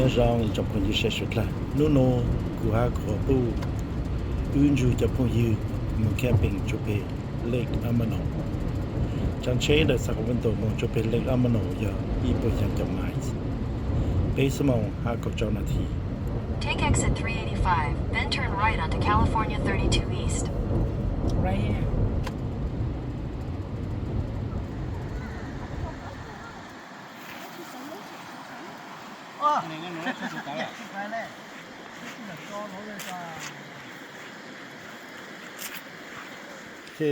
Zoo tsoom phooj ywg sawv daws, hnub no kuv hab kuv qhov puj wb nrug cov phooj ywg moog camping rua peg Lake Amanal. Tsaam tsheb ntawm Sacramento moog rua peg Lake Amanal yog ib puas xyaa caum miles, peb xuab moos hab kaum rau nas this. Take exit three eighty-five, then turn right onto California thirty-two East. Right here.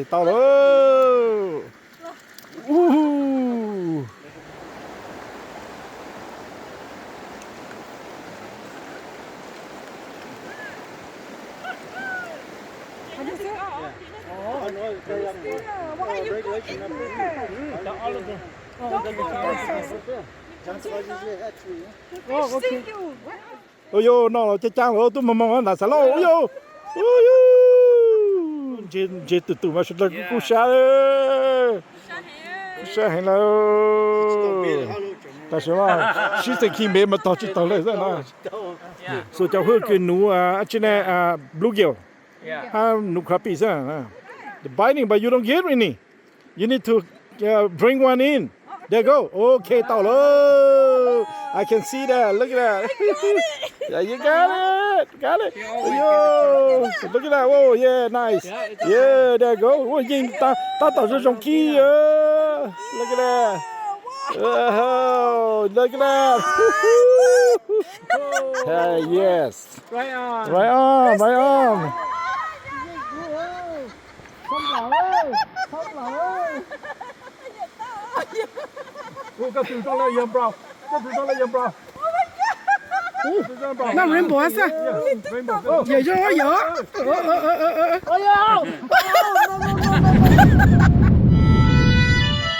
Tau lawm. Ua yuj, no los caaj caaj lawm, tub moog moog ntawm xav lauj, ua yuj. Ntse tus tus mas sawv daws kuj sab, kuj sab heev lawm. Tam sim no sib xeem khi npe mas tog tsi taug lawm xwb na. Xuas cov hwj kws nuv, a tsi ne, bluegill hab nuv crappie xwb. The biting, but you don't get any. You need to, uh, bring one in. There you go. Okay, tau lawm. I can see that. Look at that. Yeah, you got it. Got it. Ua yuj, look at that. Oh, yeah, nice. Yeah, there you go. Ua, yeej tab tom zoo zoo kawg. Look at that. Oh, look at that. Hey, yes. Right on. Right on, right on. Ua, koj tug zoo le yog bro. Koj tug zoo le yog bro. Noj rainbow xwb. Yog zoo yog.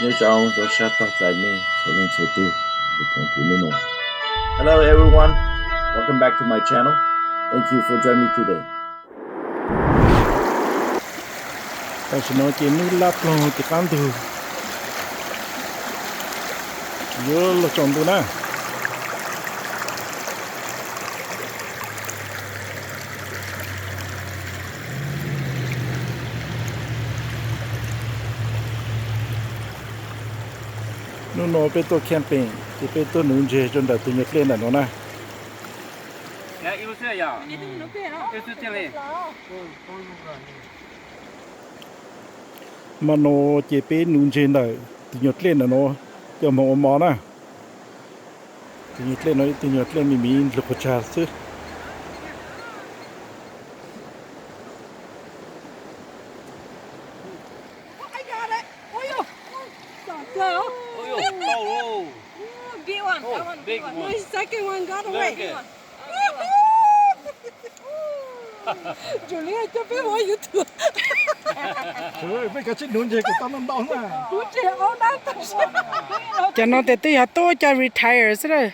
Nyob zoo rau sab tog txais mej txhua leej txhua tug, tus koom kuv nub nua. Hello everyone, welcome back to my channel. Thank you for joining me today. Tam sim no ces nub lab ploog tim qab ntug, yuav luag tsaus ntuj na. Hnub no peb tuaj camping ces peb tuaj nuv ntseg rau ntawm tus nyuag dlej ntawm no na. Hmo no ces peb nuv ntseg ntawm tus nyuag dlej ntawm no coj moog ua mov na. Tus nyuag dlej no ib tug nyuag dlej me me lug qhuav tsag xwb. Peb kav tsij nuv ntseg kuas tau ntau ntau na. Cov no tes twb yog tuaj cov retire xwb lawm.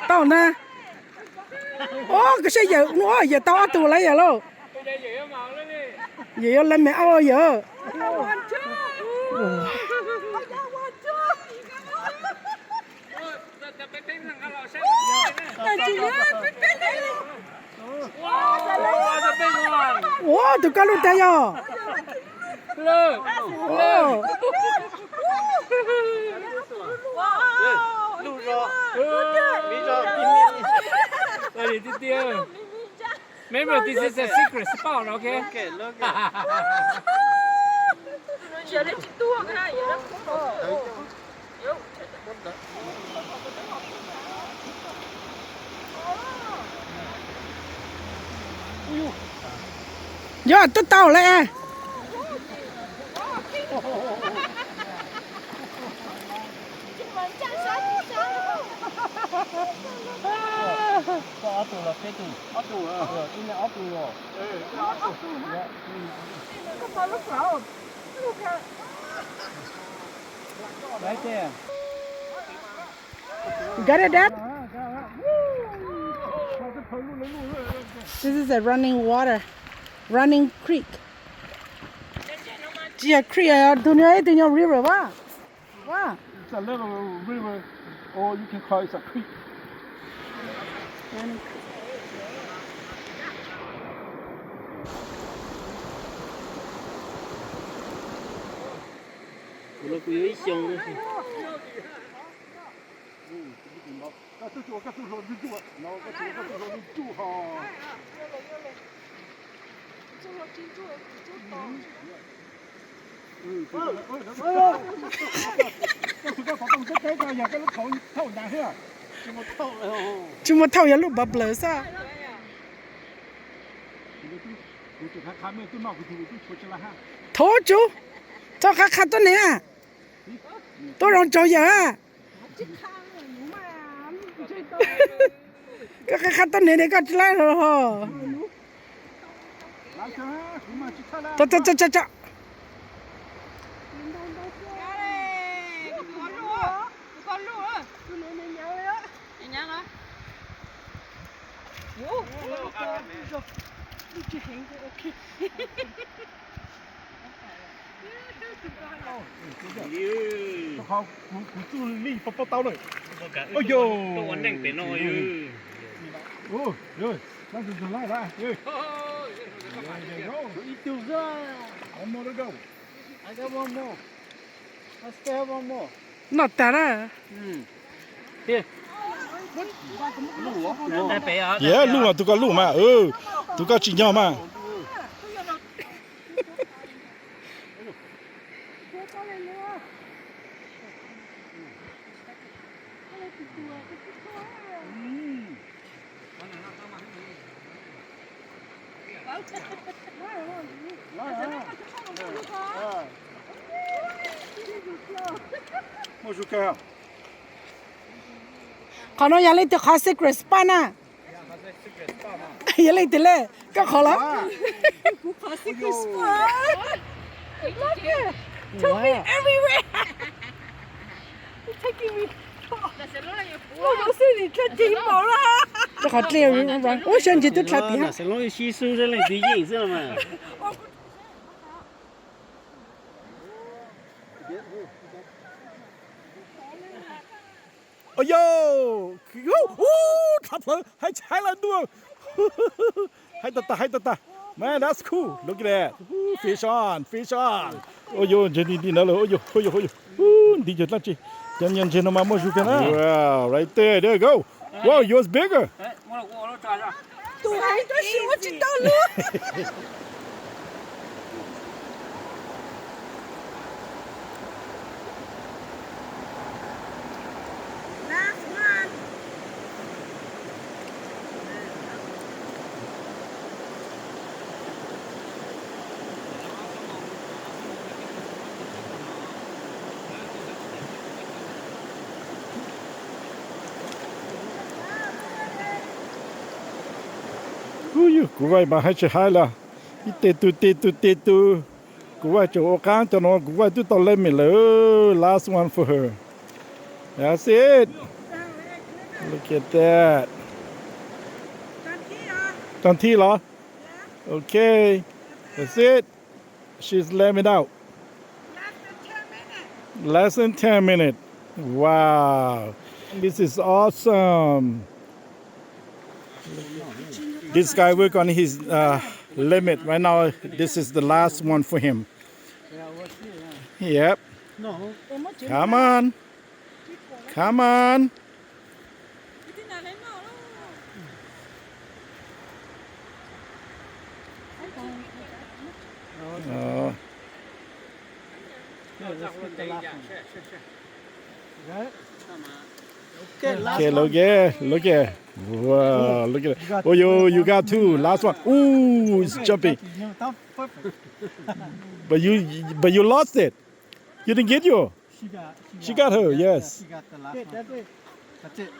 Tau na. Ua, koj saib yawm, yawm tau ob tug lawm yawm lauj. Yawm yuav lawv me ab yawm. Ua, tus koj lub tag yog. Remember, this is a secret spot, okay? Yog twb tau lawm. Koj ob tug los peb tug? Ob tug, ib leeg ob tug os. Got it, Dad? This is a running water, running creek. Tsis yog creek, tus no ib tug nyuag river va. Va. It's a little river, or you can call it a creek. Running creek. Kuv los kuv yuav ib xyoos. Tsis muaj thaum yog lub bubble xwb. Thov tsu, txhob qab qha tuab neeg. Tuab zoo tsaug yawm. Koj qab qha tuab neeg ne koj tsis laib hos. Tso, tso, tso, tso. Kuv txuj lij pab pab tau lawm. Ua neej pem no. Noj tag na. Yog luj mas, tus koj luj mas, tus koj tsim nyog mas. Qhov no yog leej twg qhov secret spot na? Yog leej twg le, koj qhov los? Rau qhov dlej, ub, xyov ntsis twb dlha tiag. Xeev Loos sib xwb seb leej twg yeej xwb los mas. Ua yau, ub, dhau plaws, haib tsis haib lawm ntuj. Haib tag tag, haib tag tag. Man, that's cool. Look at that. Ub, fish on, fish on. Ua yau, ntsia nti nti ntawd lawm. Ua yau, ua yau, ua yau. Ub, nti cov dlaab tsi. Cov nyias ntsia no mas muaj zug kawg na. Wow, right there, there you go. Wow, yours bigger. Tus heev tab sis ua tsis tau lub. Ub, yus kuv vaij mas haib tsis haib li. Ib teg tug teg tug teg tug. Kuv vaij tseem ua qaab cov no, kuv vaij twb tau limit lawm. Last one for her. That's it. Look at that. Cov nthi los? Okay. That's it. She's limit out. Less than ten minutes. Wow. This is awesome. This guy work on his uh, limit right now. This is the last one for him. Yep. Come on. Come on. Ov. Okay, look at, look at. Wow, look at that. Oh, you, you got two. Last one. Ooh, it's jumping. But you, but you lost it. You didn't get your. She got, she got her, yes. She got the last one. That's it.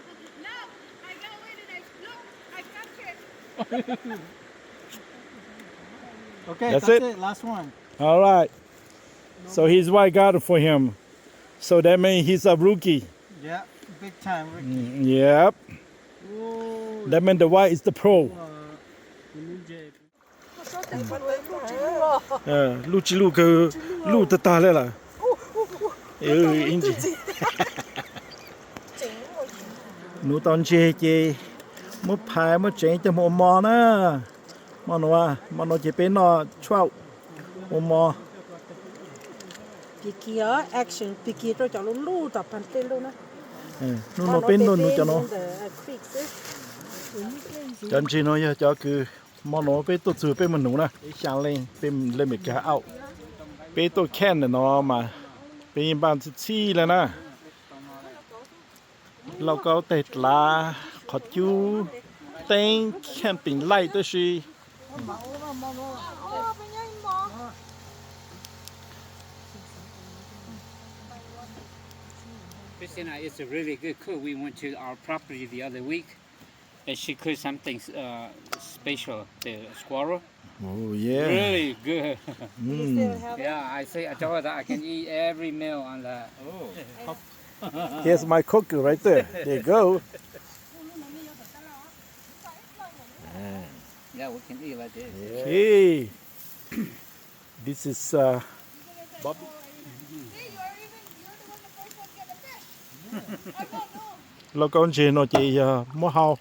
Okay, that's it. Last one. All right. So his wife got it for him. So that means he's a rookie. Yeah, big time rookie. Mm, yep. That means the wife is the pro. Luj tsis luj kawg, luj tag tag li lawm. Ib ntsis. Nuv tau ntseg ces muab phais muab tseev coj mus ua mov na. Hmo nuav, hmo nuav ces peb noj trout ua mov. Pig kig, action, pig kig rau cov luj luj tom pag tej luj na. Hnub no peb noj nuv cov no. Cov ntseg no yog cov kws hmo nuav peb tuaj txug peb moog nuv na. Peb xyaa leej, peb leej Meskas auj. Peb tuaj camp ntawm no mas peb yeej npaj txhij txhij le na. Lauj kaub, tais dlav, qhov cub, teeb, camping light tub si. Christina is a really good cook. We went to our property the other week, and she cooked something uh, special, the squirrel. Oh yeah. Really good. Mm. Yeah, I say I told her that I can eat every meal on the. Oh. Here's my cooker right there. There you go. Ah. Yeah, we can eat like this. Yeah. Okay. This is uh, Bob. Lauj kaub ntseg no ces yog muab hau,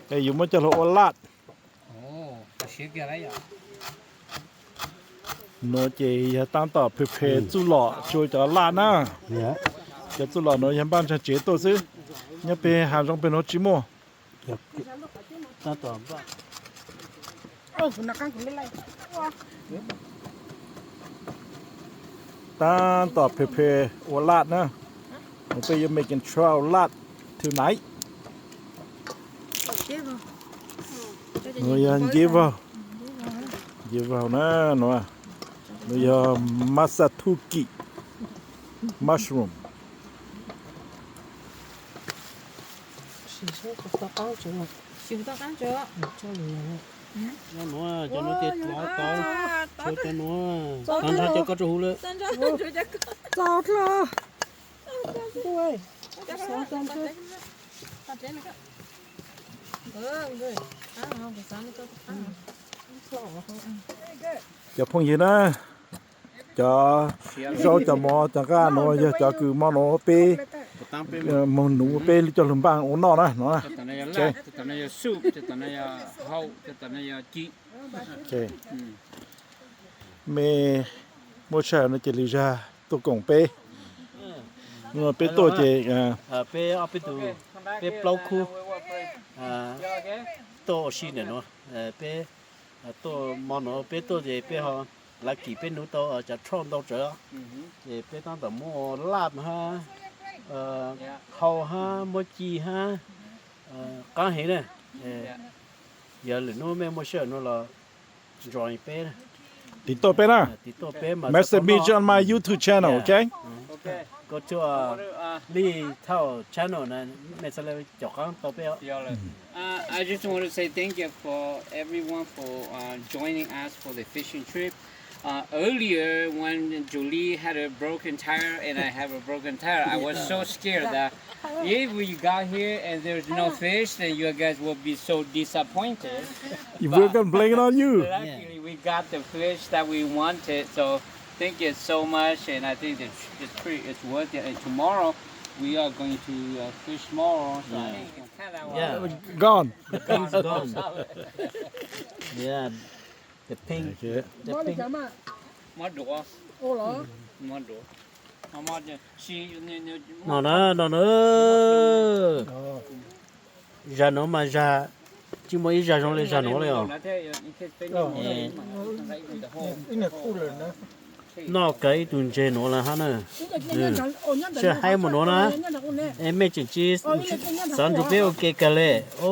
es yuav muab coj los ua laj. Nuav ces yog tab tom prepare txuj lom tsua cov laj na. Cov txuj lom nuav yog npaj ntsag tsev tuaj xwb, nyob peg hav zoov peg nuav tsis muaj. Tab tom prepare ua laj na. Peb yuav making trout laj tonight. Nuav yog nceb vaug, nceb vaug na. Nuav yog masatuki mushroom. Cov nuav, cov nuav ces tau, cov nuav tag nrho cov koj tso huv lawm. Txaus dlawg. Cov phooj ywg na, cov zaub cov mov cov nqaj nuav yog cov kws hmo nuav peb moog nuv peb coj lug npaj ua noj na no. Mej muaj sij hawm no ces lwm zag tuaj koom peb. Peb tuaj ces peb ob peb tug, peb plaub khub tuaj ua si ntawm nuav. Peb tuaj hmo nuav peb tuaj ces peb ho lucky peb nuv tau cov trout ntau tsawv. Ces peb tab tom muab ua laj hab, hau hab, muab ci hab, qaab heev na. Yog lwm hnub mej muaj sij hawm nuav los join peb, tiv tuaj peb na. Tiv tuaj peb mas. Message me on my YouTube channel, okay? Go to Lee Tao channel, mej txhad le caum qaab tau peb os. Uh, I just want to say thank you for everyone for uh, joining us for the fishing trip. Uh, earlier, when Julie had a broken tire and I have a broken tire, I was so scared that if we got here and there's no fish, then you guys will be so disappointed. We're gonna blame it on you. Luckily, we got the fish that we wanted, so thank you so much, and I think the, the trip is worth it. And tomorrow, we are going to uh, fish more. So I think you can tell that one. Yeah. Gone. Gone, gone. Yeah. The pink. Okay. The pink. No na, no na. Zag nuav mas zag, tsis muaj ib zag zoo li zag nuav li os. Noj kawg ib tug ntses nuav lawm hab na. Sib haib mus nuav na. Es mej tseem tsi xaav nrug peb ua ke kawg le. O,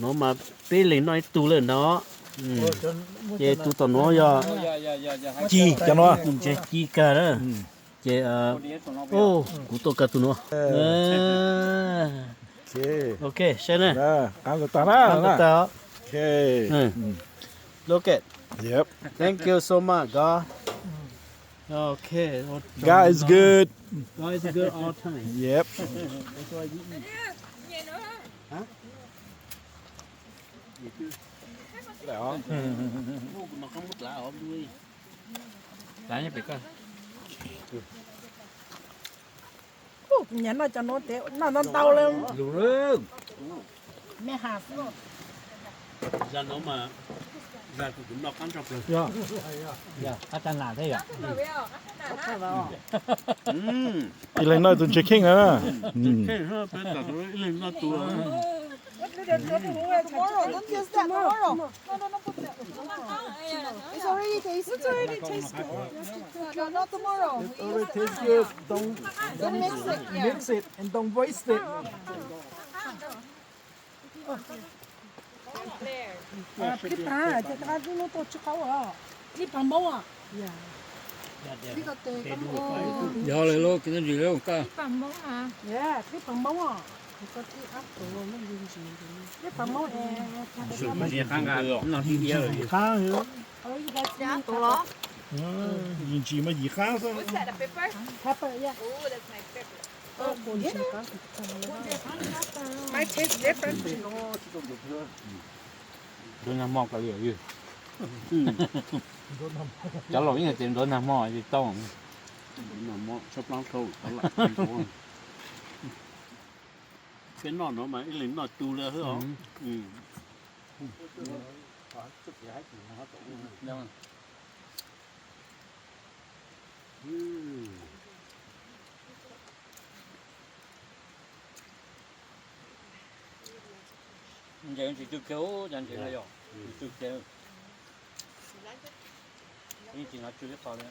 nuav mas peb leeg noj ib tug lawm ntag. Ces tug tom nuav yog ci, cov nuav tus ntses ci kawg na. Ces kuv tuaj kawg tug nuav. Ok, saib na. Qab tag na. Look at. Yep. Thank you so much, God. Okay. God is good. God is good all time. Yep. Kuv nyiam noj cov nuav tes noj ntau ntau le. Lus lwj. Me has. Zag nuav mas zag kuv noj qab ntsog plaws. Qab tag nas thiab yom. Ib leeg noj tus ntses kheej na. Ib leeg noj tus. Tomorrow, don't taste that tomorrow. No, no, no, put that. It's already tasted. It's already tasted. No, no, not tomorrow. It already tastes good. Don't, don't mix it. Yeah. Mix it and don't waste it. Qhib pas, ces qab lub nuav tau tsis qaub os. Qhib pas Moob os. Yog le lub kis ntsis le koj. Qhib pas Moob os. Qhib pas Moob es. Ntsis qab nqa no tib iab. Ntsis qab. Ntsis mas yim qab xwb. Pepper, yeah. Might taste different. Nrog nag hmo kawg li. Cov laus yeej hais tias nrog nag hmo tsis tau. Peb noj no mas ib leeg noj tus le xwb os. Ntses tsis tsw kiag, ua cas ntses no yog tsw kiag. Yeej tsis hnov tsw ib qho li.